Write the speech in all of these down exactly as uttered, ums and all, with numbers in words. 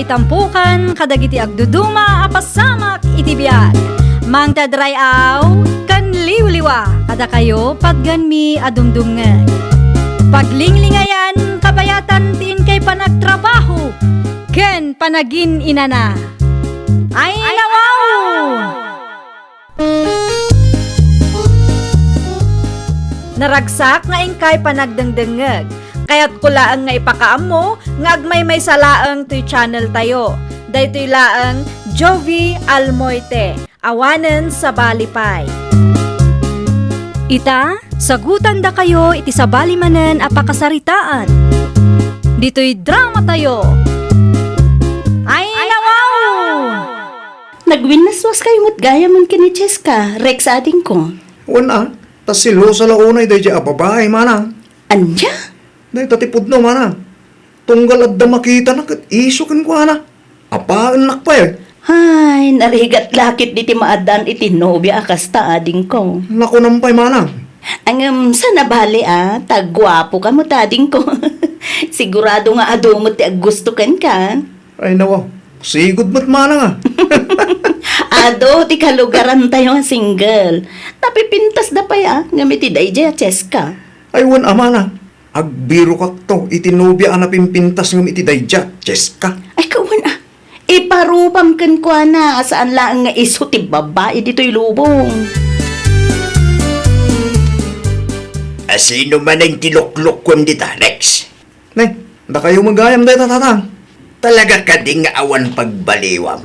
Itampukan kadagiti agduduma a pasamak iti biag. Mangted ray-aw ken liwliwa kadakayo patganmi a dumdumngeg. Paglinglingayan kabayatan ti inkay panagtrabaho ken panagin-inana. Ay, nawaw! Naragsak nga inkay panagdengdengngeg. Kayatko laeng nga ipakaammo nga agmaymaysa laeng toy channel tayo. Daytoy laeng Jovie Almoite, awanen sabali pay. Ita, sagutandakayo iti sabali manen a pakasaritaan. Ditoy drama tayo. Ay, nawaw! Nagwinnaswaskayo met gayam ken ni Cheska, Rex adingko. Wen a, ta selosa la unay daydiay a babai, manang. Ania? Dayta ti pudno, manang. Tunggal adda makitana ket isyu kenkuana. Apaennak pay. Ay, narigat la ketdi ti maaddaan iti nobia a kasta, adingko. Nakunam pay, manang. Ngem, saan a bali a, ta guapoka met, adingko. Sigurado nga adu met ti aggusto kenka. Ay, nawa. Sigud met manang a. Adu ti kalugarantayo a single. Napipintasda pay a, ngem iti daydiay a Cheska. Ay, wen a manang. Agbirokakto iti nobia a napimpintas ngem iti daydiay a Cheska. Ay, kawan a. Iparubam kenkuana a saan laeng nga isu ti babai ditoy lubong. Asino manen ti luklukkuem dita, Rex? Ne, dakayo met gayam dayta, tatang. Talaga kadi nga awan pagbaliwam?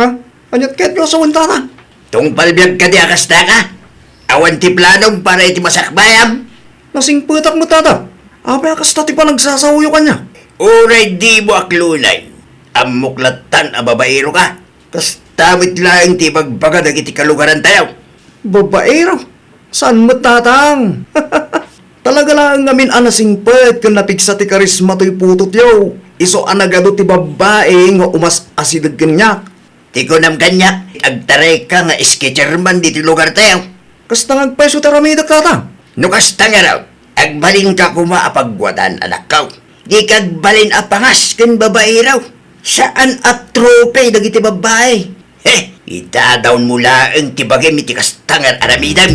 Ha? Aniat ket nga sawen, tatang? Tungpal biag kadi a kasta ka? Awan ti planom para iti masakbayam? Nasingpetak met, tata. Apay a kasta ti panagsasaoyo kaniak? Uray dimo aklonay, ammok lattan a babaero ka. Kasta met laeng ti ibagbaga dagiti kalugarantayo. Babaero? Saan met, tatang? Talaga laeng ngamin a nasingpet ken napigsa ti karisma toy putotyo. Isu a nagadu ti babbai nga umas-asideg kaniak. Ti kunam kaniak, agtarayka nga sketcher man ditoy lugartayo. Kasta nga agpayso ti aramidek, tatang. No kasta ngarud, agbalinka koma a pagwadan, anakko. Dika agbalin a pangas ken babaero. Saan a trope dagiti babbai. He, idadawnmo laeng ti bagim iti kasta nga aramidem.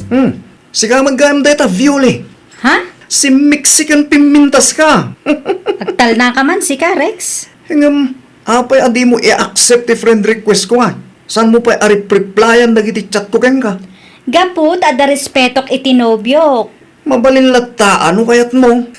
Hmm, sika met gayam dayta, Viole. Ha? Simmiksi ken pimmintas ka. Agtalnaka man sika, Rex. Ngem, apay a dimo i-accept ti friend request ko nga? Saanmo pay a rep-replyan dagiti chat ko kenka? Gapu ta adda respetok iti nobiok. Mabalin latta a no kayatmo.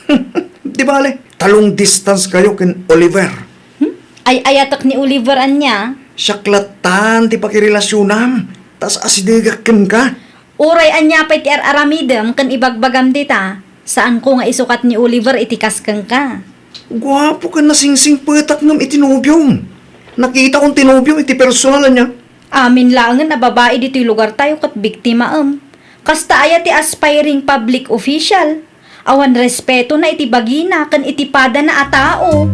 Di bale, ta long distance kayo ken Oliver. Hmm? Ay-ayatek ni Oliver ania? Siak lattan ti pakirelasionam, ta as-asidegak kenka. Uray ania pay ti ar-aramidem ken ibagbagam dita, saanko nga isukat ni Oliver iti kas kenka. Guapo ken nasingsingpetak ngem iti nobiom. Nakitakon ti nobiom iti personal ania. Amin laengen a babai ditoy lugartayo ket biktimaem. Kasta aya ti aspiring public official? Awan respetona iti bagina ken iti padana a tao.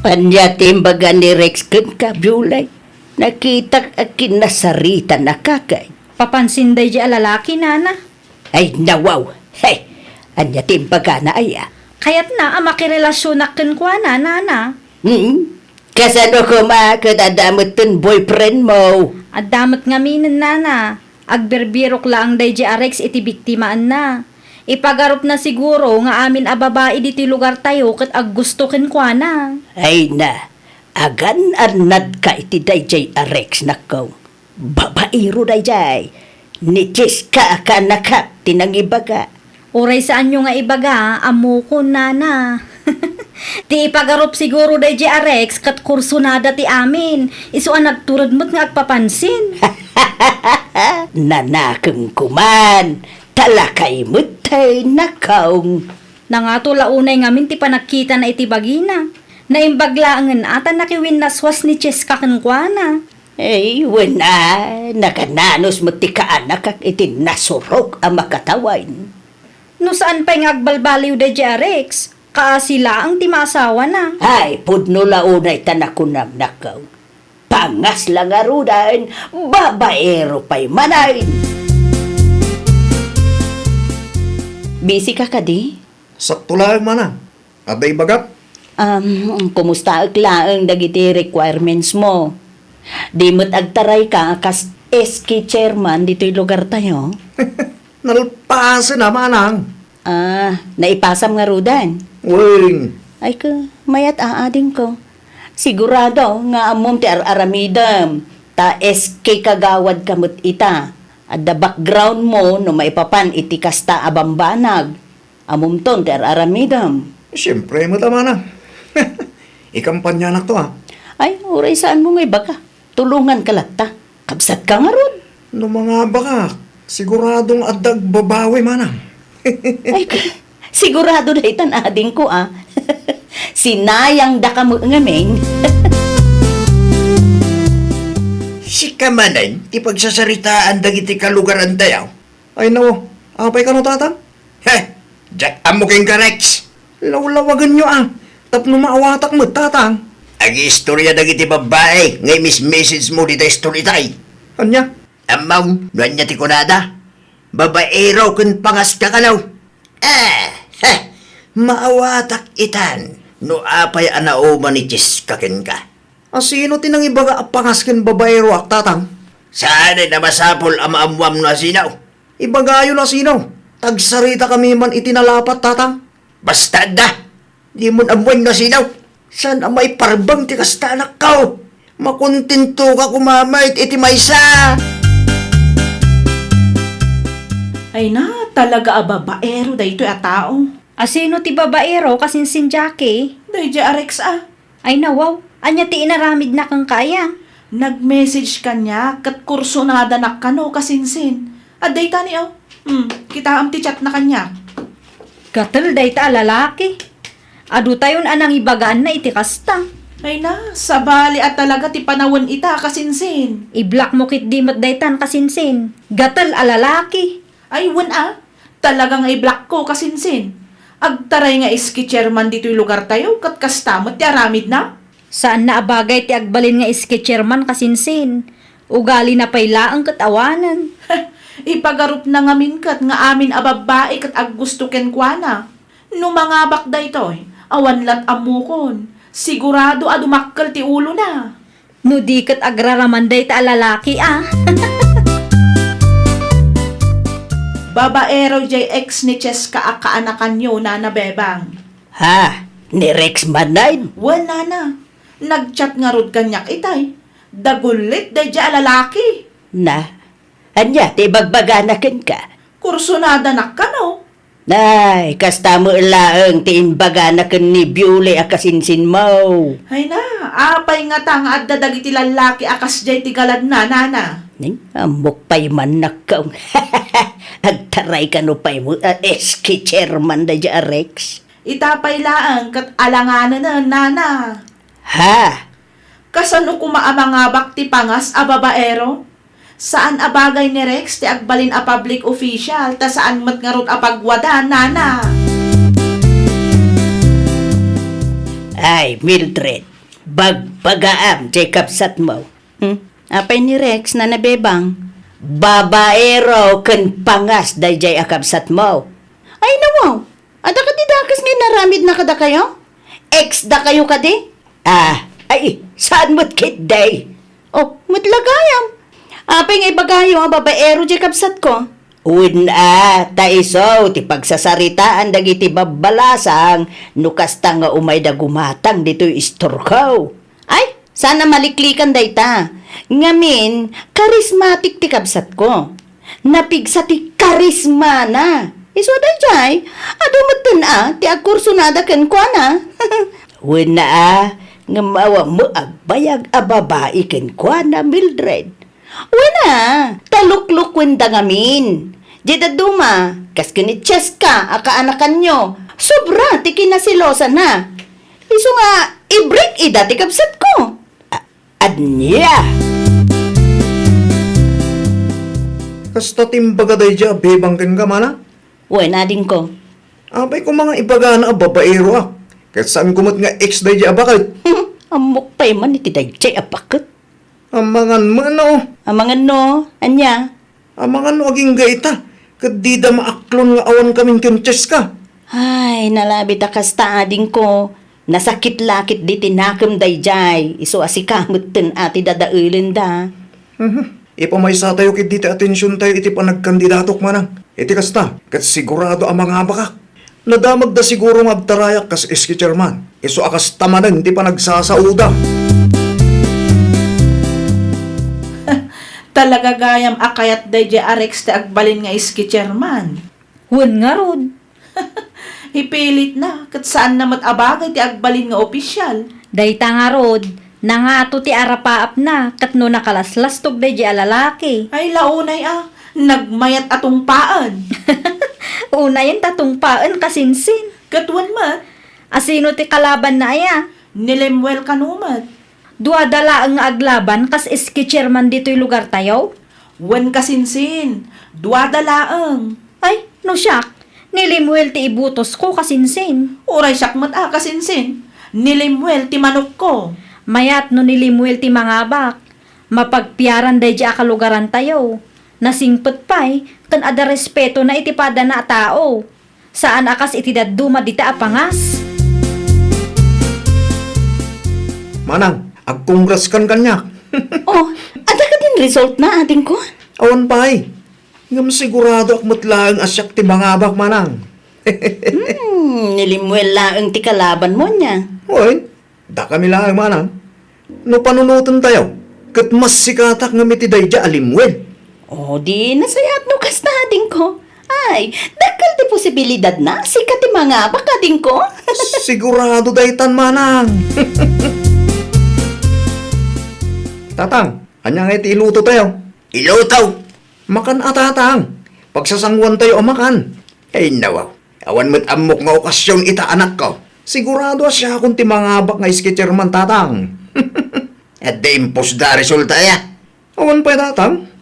Ania ti imbaga ni Rex kenka, Biolay? Nakitak a kinasaritanaka kay. Papansin daydiay a lalaki, nana. Ay, nawaw! Hey! Ania ti imbagana aya? Kayatna a makirelasionak kenkuana, nana. Hmm? Kasano koma ket adda metten boyfriend mo? Adda met ngaminen, nana. Agbirbirok laeng daydiay a Rex iti biktimaenna. Ipagarupna siguro nga amin a babai ditoy lugartayo ket aggusto kenkuana. Ay na, agan-annadka iti daydiay a Rex, nakko. Babaero daydiay. Ni Cheska a kaanakak ti nangibaga. Uray saanyo nga ibaga, ammokon, nana. Ti ipagarup siguro daydiay a Rex ket kursunada ti amin. Isu a nagtured met nga agpapansin. Nanakemko man, ta lakay met tay nakaw. Nangato la unay ngamin ti panagkitana iti bagina. Naimbag laengen a ta nakiwinnaswas ni Cheska kenkuana. Ay, wen a, nakananus met ti kaanakak iti nasurok a makatawen. No saan pay nga agbalbaliw daydiay a Rex, kaasi laeng ti maasawana. Ay, pudno la unay ta nakunam, nakkaw. Pangas la ngaruden, babaero pay manen. Busy ka kadi? Sakto laeng, manang. Adda ibagak? Um, kumustaek laeng dagiti requirements mo? Di met agtarayka a kas S K chairman ditoy lugartayo? Nalpasen a, manang. Ah, naipasam ngaruden? Wen. Ay ka, mayat a, adingko. Sigurado nga ammom ti ar-aramidem, ta S K kagawad ka met ita. Adda background mo no maipapan iti kasta a bambanag. Ammomton ti ar-aramidem. Siempre met a, manang. Ikampanyanak to, a. Ay, uray saan mo nga ibaga. Tulongan ka latta. Kabsat ka ngarud. No mangabakak, siguradong adda agbabawi, manang. Ay, sigurado daytan, adingko, a. Sinayang da ka met ngamin. Sika manen ti pagsasaritaan dagiti kalugarantayo? Ay, nawa. Apay kano, tatang? He! Diak ammo kenka, Rex. Lawlawagenyo, a. Tapno maawatak met, tatang. Agiistorya dagiti babbai nga imis-message mo dita istorya tay. Ania? Ammom no ania ti kunada? Babaero ken pangaska kano? Eh, he! Maawatak itan no apay a nauman ni Cheska kenka. A, sino ti nangibaga a pangas ken babaeroak, tatang? Saanen a masapul a maammuam no asino. Ibagayo no asino. Tagsarita kami man iti nalapat, tatang. Basta adda. Dimon ammoen no asino. Saan a maiparbeng ti kasta, anakko? Makontentoka koma met iti maysa. Ay na, talaga a babaero daytoy a tao. Asino ti babaero, kasinsin, Jackie? Daydiay a Rex a. Ay, nawaw. Ania ti inaramidna kenka aya? Nag-message kaniak ket kursonadanak kano, kasinsin. Adda itay ni, o. Hmm, kitaem ti chatna kaniak. Gatel dayta a lalaki. Adutayon a nangibagaanna iti kasta. Ay na, sabali a talaga ti panawen ita, kasinsin. I-block mo ketdi met daytan, kasinsin. Gatel a lalaki. Ay, wen a. Talaga nga i-blockko, kasinsin. Agtaray nga S K chairman ditoy lugartayo, ket kasta met ti aramidna. Saanna a bagay ti agbalin nga S K chairman, kasinsin. Ugalina pay laeng ket awanen. Ipagarupna ngamin ket nga amin a babbai ket aggusto kenkuana. No mangabak daytoy, awan lat ammokon. Sigurado a dumakkel ti ulona. No di ket agraraman dayta a lalaki a. Babaero jay ex ni Cheska a kaanakanyo, Nana Bebang. Ha? Ni Rex manen? Wen, Nana. Nag-chat ngarud kaniak itay. Dagullit daydiay a lalaki. Na, ania ti ibagbagana kenka? Kursonadanak kano? Ay, kasta met laeng ti imbagana ken ni Biuli a kasinsinmo. Ay na, apay ngata nga adda dagiti lallaki a kasdiay ti galadna, Nana? Ning, ammok pay man nakkaw. Agtaray kano pay mo, a, S K chairman daydiay a Rex. Ita pay laeng ket alanganenen, Nana. Ha? Kasano koma a mangabak ti pangas a babaero? Saan a bagay ni Rex ti agbalin a public official, ta saan met ngarud a pagwada, Nana. Ay, Mildred, bagbagaam jay kabsatmo. Hmm? Apay ni Rex, Nana Bebang? Babaero ken pangas daydiay a kabsatmo. Ay, nawaw. Adda kadi dakes nga inaramidna kadakayo? Ex dakayo kadi? Ah, ay, saan met ketdi? Oh, met la gayam. Apay nga ibagayo a babaero jay kabsatko? Wen a, ta isu ti pagsasaritaan dagiti babbalasang no kasta nga umayda gumatang ditoy istorko. Ay, saan a maliklikan dayta. Ngamin, karismatik ti kabsatko. Napigsa ti karismana. Isu daydiay, adu metten a ti agkursonada kenkuana. Wen a, ngem awan met agbayag a babai kenkuana, Mildred. Wen a, ta luklukuenda ngamin. Diay dadduma, kas ken ni Cheska a kaanakanyo, sobra ti kinaselosana. Isu nga, ibrik ida ti kabsatko. A-, ania? Kasta ti imbaga daydiay a Bebang kenka, manang? Wen, adingko. Apay koma nga ibagana a babaeroak, ket saanko met nga ex daydiay a baket? Ammok pay man iti daydiay a baket. Amangan met no. Amangan no? Ania? Amangan no agingga ita. Ket dida maaklon nga awan kamin ken Cheska. Ay, nalabit a kasta, adingko. Nasakit la ketdi ti nakem daydiay, isu a sika metten a ti dadaelenda. Mhm. Ipamaysatayo ketdi ti atensiontayo iti panagkandidatok, manang. Iti kasta, ket sigurado a mangabakak. Nadamagda siguro nga agtarayak kas S K chairman. Isu a kasta manen ti panagsasaoda. Talaga gayam a kayat daydiay a Rex ti agbalin nga S K chairman. Wen ngarud. Ipilitna, ket saanna met a bagay ti agbalin nga opisyal. Dayta ngarud, nangato ti arapaapna, ket no nakalaslastog daydiay a lalaki. Ay, la unay a, nagmayat a tungpaen. Unayen ta tungpaen, kasinsin. Ket wen met? Asino ti kalabanna aya? Ni Lemuel kano met. Duada laeng nga aglaban kas S K chairman ditoy lugartayo? Wen, kasinsin, duada laeng. Ay, no siak, ni Lemuel ti ibutosko, kasinsin. Uray siak met a, kasinsin, ni Lemuel ti manokko. Mayat no ni Lemuel ti mangabak. Mapagpiaran daydiay a kalugarantayo. Nasingpet pay, ken adda respetona iti padana a tao. Saan a kas iti dadduma dita a pangas. Manang, agkongraskan kaniak. Oh, adda kadin resultna, adingko? Awan pay. Ngem siguradoak met laeng a siak ti mangabak, manang. Hmm, ni Lemuel laeng ti kalabanmo ania. Wen, dakami laeng, manang. No panunotentayo, ket mas sikatak ngem iti daydiay a Lemuel. O, di nasayaat no kasta, adingko. Ay, dakkel ti posibilidadna, sika ti mangabak, adingko. Sigurado daytan, manang. Tatang, ania ngay ti ilutotayo? Iluto? Makan a, tatang. Pagsasanguantayo a makan. Ay, nawaw. Awan met ammok nga okasion ita, anakko. Sigurado a siakon ti mangabak nga S K chairman, tatang. Adda impusda a resulta, aya? Awan pay, tatang.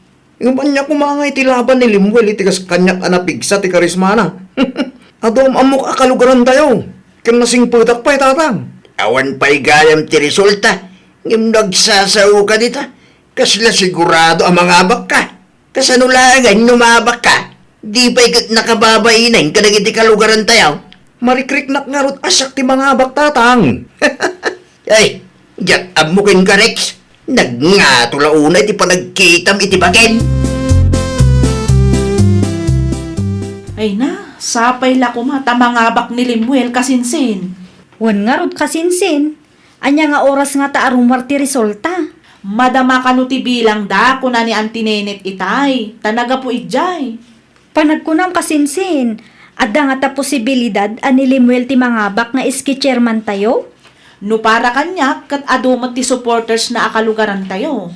Ngem ania koma ngay ti laban ni Lemuel iti kas kaniak a napigsa ti karismana? Adu am-ammok a kalugarantayo. Ken nasingpetak pay, tatang. Awan pay gayam ti resulta. Ngem no agsasaoka dita, kasla sigurado a mangabakka. Kasano laeng a inumabakka? Di pay ket nakababainen kadagiti kalugarantayo? Marikriknak ngarud a siak ti mangabak, tatang. Ay, diak ammo kenka, Rex. Nagngato la unay ti panagkitam iti baken. Ay na, sapay la koma ta mangabak ni Lemuel, kasinsin. Wen ngarud, kasinsin. Ania nga oras ngata a rummuar ti resulta? Madama kano ti bilangda, kuna ni Auntie Nenet itay, ta nagapu idiay. Panagkunam, kasinsin, adda ngata posibilidad a ni Lemuel ti mangabak nga S K chairmantayo? No para kaniak, ket adu met ti supportersna a kalugarantayo.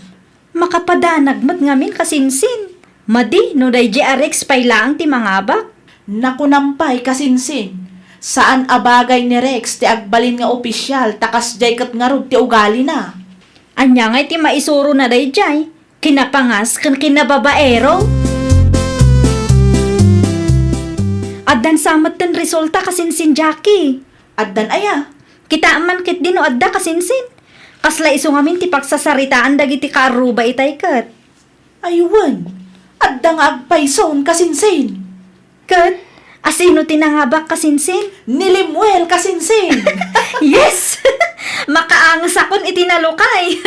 Makapadanag met ngamin, kasinsin. Madi no daydiay a Rex pay laeng ti mangabak. Nakunam pay, kasinsin, saan a bagay ni Rex ti agbalin nga opisial ta kasdiay ket ngarud ti ugalina. Ania ngay ti maisurona daydiay? Kinapangas ken kinababaero? Addan sa metten resulta, kasinsin, Jackie. Addan aya? Kitaem man ketdi no adda, kasinsin. Kasla isu ngamin ti pagsasaritaan dagiti kaarruba itay ket. Ay wen, adda nga agpayson, kasinsin. Ket, asino ti nangabak, kasinsin? Ni Lemuel, kasinsin. Yes! Makaangesakon iti nalukay.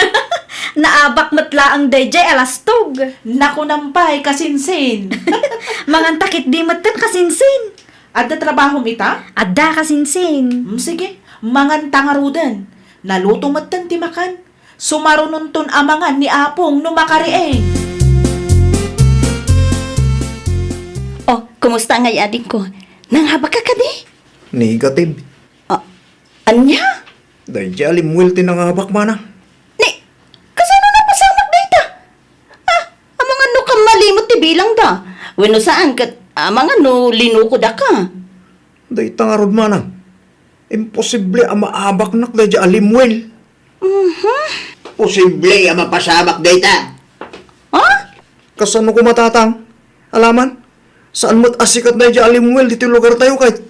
Naabak met laeng daydiay a lastog. Nakunam pay, kasinsin. Manganta ketdi metten, kasinsin. Adda trabahom ita? Adda, kasinsin. Mm, sige, manganta ngaruden. Naluto metten ti makan. Sumarunonton a mangan ni Apong no makariing. Oh, kumusta ngay, adingko? Nangabakka kadi? Negative. Ah, ania? Daydiay a Lemuel ti nangabak, manang. Ni, kasano napasamak dayta? Ah, amangan no kammalimot ti bilangda. Wenno saan ket amangan no linukodaka. Dayta ngarud, manang. Imposible a maabaknak daydiay a Lemuel. Mhm. Posible a mapasamak dayta. Ha? Kasano koma, tatang? Alaman, saan met a sikat daydiay a Lemuel ditoy lugartayo ket.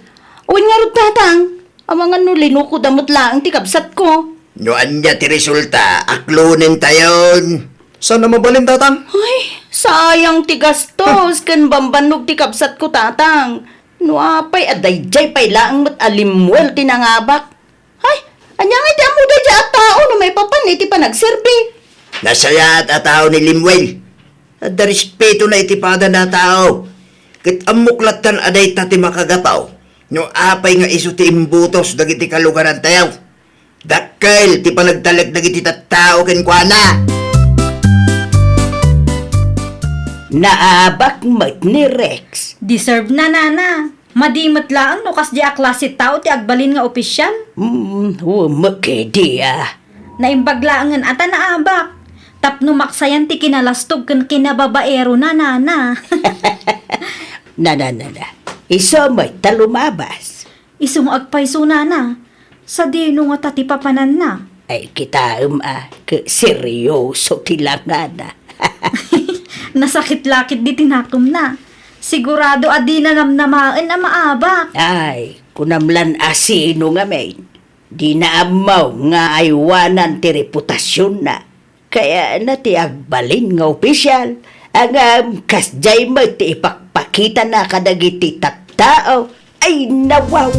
Wen ngarud, tatang, amangan no linukoda met laeng ti kabsatko. No ania ti resulta, aklonentayon. Saan a mabalin, tatang? Ay, Sayang ti gastos ken bambannog ti kabsatko, Tatang. No apay a daydiay pay laeng met a limmuel ti nangabak. Hay, ania ngay ti ammo daydiay a tao no maipapan iti panagserbi? Nasayaat a tao ni Lemuel. Adda respetona iti padana a tao. Ket ammok lattan a dayta ti makagapu no apay nga isu ti imbutos dagiti kalugarantayo. Dakkel ti panagtalek dagiti tattao kenkuana. Naabak met ni Rex. Deserve na, Nana. Madi met laeng no kasdi a klase tao ti agbalin nga opisyal. Hmm, wen met ketdi a. Naimbag laengen a ta naabak. Tapno maksayan ti kinalastog ken kinababaerona, Nana. Nana, nana. Isu met ta lumabas. Isu nga agpayso, Nana. Sadino ngata ti papananna? Ay, kitaem a, ket seryoso ti langana. Nasakit la ketdi ti nakemna. Sigurado a dina namnamaen a maabak. Ay, kunam lan a sino ngamin. Dina ammo nga aywanan ti reputasionna. Kayatna ti agbalin nga opisyal, ngem kasdiay met ti ipakpakitana kadagiti tattao. Ay, nawaw!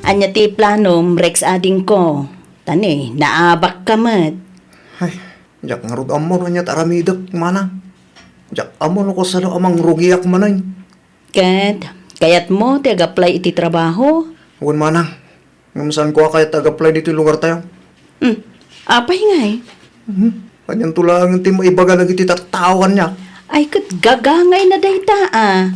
Ania ti planom, Rex adingko? Tani, naabakka met. Ay, diak ngarud ammo no ania ti aramidek, manang. Diak ammo no kasano a mangrugiak manen. Ket, kayatmo ti ag-apply iti trabaho? Wen, manang. Ngem saanko a kayat ti ag-apply ditoy lugartayo. Hmm. Apay ngay? Hmm. Anianto laeng ti maibaga dagiti tattao kaniak? Ay, ket gagangayna dayta a.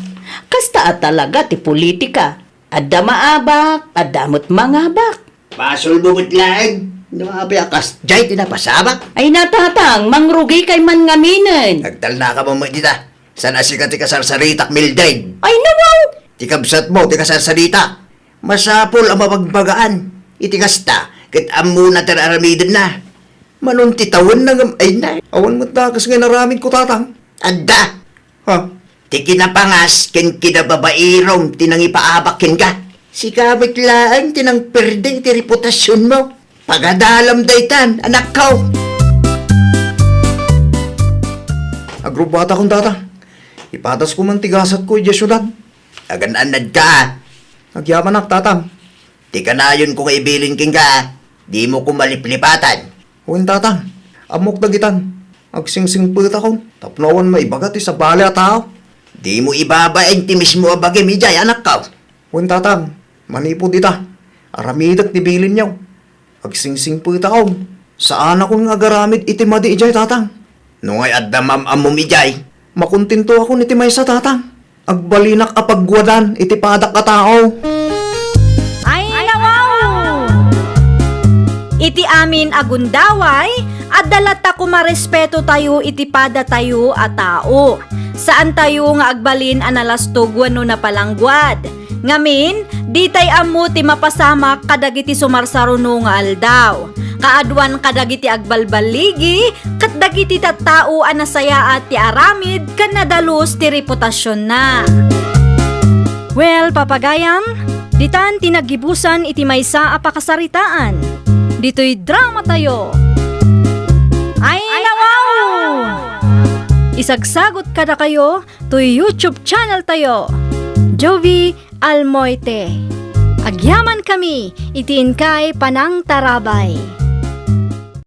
Kasta a talaga ti politika. Adda maabak, adda met mangabak. Basolmo met laeng no apay a kasdiay ti napasabak. Ay, Tatang, mangrugikay man ngaminen. Agtalnaka man met dita. Saan a sika ti kasarsaritak, Mildred? Ay, nawaw! Ti kabsatmo ti kasarsaritak. Masapul a mabagbagaan iti kasta ket ammona ti ar-aramidenna. Mano ti tawenna ngem ay na. Awan met dakes nga inaramidko, Tatang. Adda. Ha? Ti kinapangas ken kinababaerom ti nangipaabak kenka. Sika met laeng ti nangperde iti reputasionmo. Pagadalam daytan, anakko. Agrubbatakon, Tatang. Ipadasko man ti gasatko idiay siudad. Agan-annadka. Agyamanak, Tatang. Ti kanayonko nga ibilin kenka, dimo koma liplipatan. Wen, Tatang. Ammok dagitan. Agsingsingpetakon tapno awan maibaga ti sabali a tao. Dimo ibabain ti mismo a bagim idiay, anakko. Wen, Tatang. Manipud ita, aramidek ti bilinyo. Agsingsingpetakon. Saanakon nga agaramid iti madi idiay, Tatang. No ngay adda maam-ammom idiay, makontentoakon iti maysa, Tatang. Agbalinak a pagguadan iti padak a tao. Ay, nawaw! Iti amin a gundaway, adda latta koma respetotayo iti padatayo a tao. Saantayo nga agbalin a nalastog wenno napalangguad. Ngamin, ditay ammo ti mapasamak kadagiti sumarsaruno nga aldaw. Kaaduan kadagiti agbalballigi ket dagiti tattao a nasayaat ti aramid ken nadalus ti reputasionna. Well, papagayam, ditan ti naggibusan iti maysa a pakasaritaan. Ditoy dramatayo. Ay, nawaw! Isagsagot kadakayo toy YouTube channel tayo, Jovie Almoite. Agyamankami iti inkay panangtarabay.